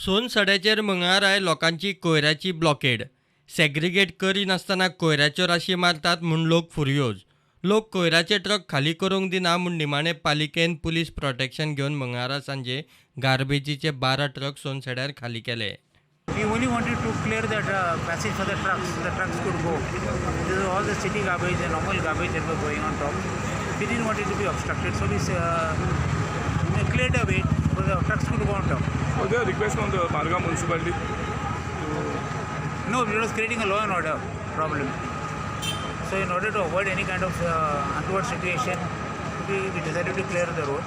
सोनसड्याचेर मंगळाराय लोकांची कोयराची blockade. Segregate करिनासतना कोयराच्यो राशी मारतात म्हूण लोक फुर्योज. लोक कोयराचे ट्रक खाली करूंक दिना म्हूण निमाणे पालिकेन पुलीस प्रोटेक्शन घेवन मंगळारा सांजे गार्बेजीचे 12 ट्रक सोनसड्यार खाली केले. We only wanted to clear the passage for the trucks, so the trucks could go. This is all the city garbage and normal garbage that were going on top. We didn't want it to be obstructed, so we cleared the way so the trucks could go on top. Was there a request from the Margao municipality? No, it was creating a law and order problem. So in order to avoid any kind of untoward situation, we decided to clear the road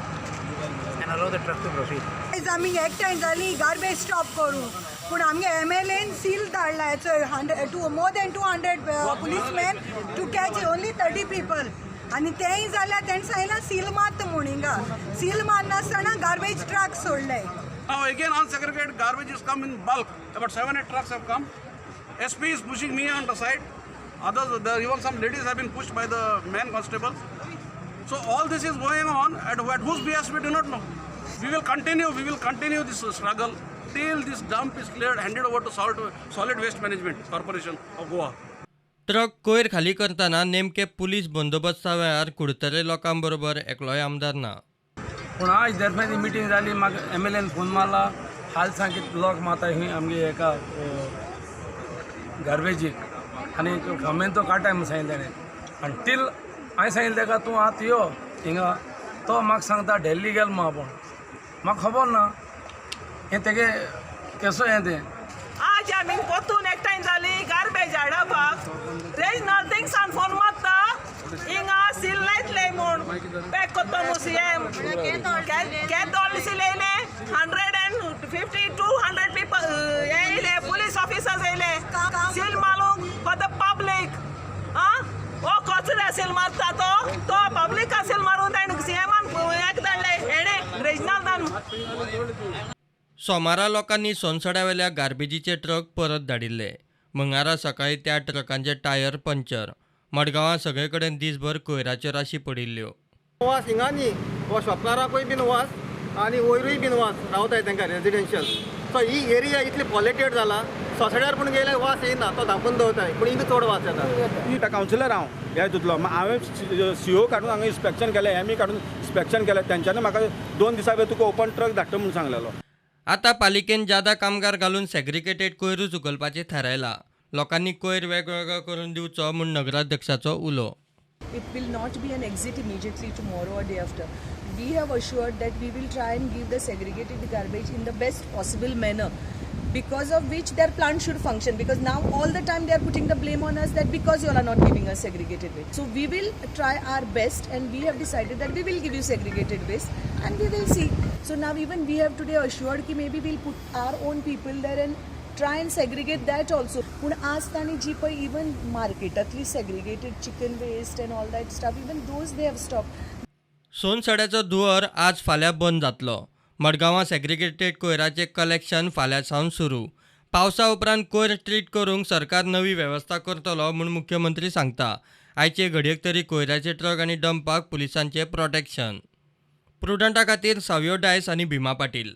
and allow the truck to proceed. आयज आमी एकठांय जाली garbage stop करूंक, पूण आमगे MLN seal धाडला 100 to more than 200 policemen to catch only 30 people. आनी तेंय जाल्यार तेणें सांगलां सील मारता म्हूण. हिंगा सील मारनासतना गार्बेज ट्रक सोडले. Now again unsegregated garbage is come in bulk. About 7, 8 trucks have come. SP is pushing me on the side. Others, there even some ladies have been pushed by the men constables. So all this is going on at whose behest we do not know. We will continue. We will continue this struggle till this dump is cleared, handed over to Solid Waste Management Corporation of Goa. Truck कोयर खाली करतना नेमके police बंदोबस्ता वेळार कुडतरे लोकां बरोबर एकलोय आमदार ना. पूण आयज दरम्यान मिटींग जाली. म्हाका एमएलएन फोन मारला, हाल सांग ब्लॉक मारता ही आमगे हेका गार्बेजीक आनी फोमेन तो काडटाय म्हूण सांगिल्लें तेणें. आनी टील हांवें सांगिल्लें तेका, तूं आतां यो हिंगा. तो म्हाका सांगता दिल्ली गेलो म्हूण आपूण. म्हाका खबर ना हें तेगे केसो हें तें. आज आमी परतून एकठांय जाली गार्बेज हाडपाक. रेजनाल थिंगसान फोन मारता, हिंगा सील लायतले म्हूण, पॅक करता म्हूण सीएम केदोळ सील येयले. 150, 200 people येयले, पुलीस ऑफिसर्स येयले सील मारूंक फॉर the public. आं, हो कचऱ्या सील मारता तो, तो पब्लिका सील मारून ताणें सीएमान एक धाडले हेणें रेजनाल्दान. सोमारा लोकांनी सोनसड्यावेल्या गार्बेजीचे ट्रक परत धाडिल्ले. मंगळारा सकाळीं त्या ट्रकांचे टायर पंक्चर. मडगांवां सगळे कडेन दीसभर कोयराच्यो राशी पडिल्ल्यो. वास हिंगा न्ही, हो शॉपकाराकूय बीन वास आनी वयरूय बीन वास रावताय तांकां रेजिडेन्शियल. सो ही एरिया इतली पॉल्युटेड जाला, सोसड्यार पूण गेल्यार वास येयना, तो धांपून दवरताय, पूण हिंगा चड वास येता. कावन्सिलर हांव ह्या हितूंतलो. हांवें सीओ काडून हांगा इन्स्पेक्शन केलें, एमई काडून इन्स्पेक्शन केलें. तेंच्यांनी म्हाका 2 दिसां भितर तुका ओपन ट्रक धाडटा म्हणून सांगलेलो. आतां पालिकेन जादा कामगार घालून सेग्रिगेटेड कोयरूच उखलपाचें थारायलां. लोकांनी कोयर वेगवेगळो करून दिवचो म्हूण नगराध्यक्षाचो उलो. It will not be an exit immediately tomorrow or day after. We have assured that we will try and give the segregated garbage in the best possible manner, because of which their plant should function, because now all the time they are putting the blame on us that because you all are not giving us segregated waste. So we will try our best and we have decided that we will give you segregated waste and we will see. So now even we have today assured ki maybe we'll put our own people there and try and segregate that also. पूण आज तांणी जी पळय even मार्केटांतली segregated chicken waste and all that stuff, even those they have stop. सोनसड्याचो धुंवर आज फाल्यां बंद जातलो. मडगांवां सेग्रिगेटेड कोयराचें कलेक्शन फाल्यां सावन सुरू. पावसा उपरांत कोयर ट्रीट करूंक सरकार नवी वेवस्था करतलो म्हूण मुख्यमंत्री सांगता. आयचे घडयेक तरी कोयराचे ट्रक आनी डंपाक पुलिसांचें प्रोटेक्शन. प्रुडंटा खातीर सावियो डायस आनी भीमा पाटील.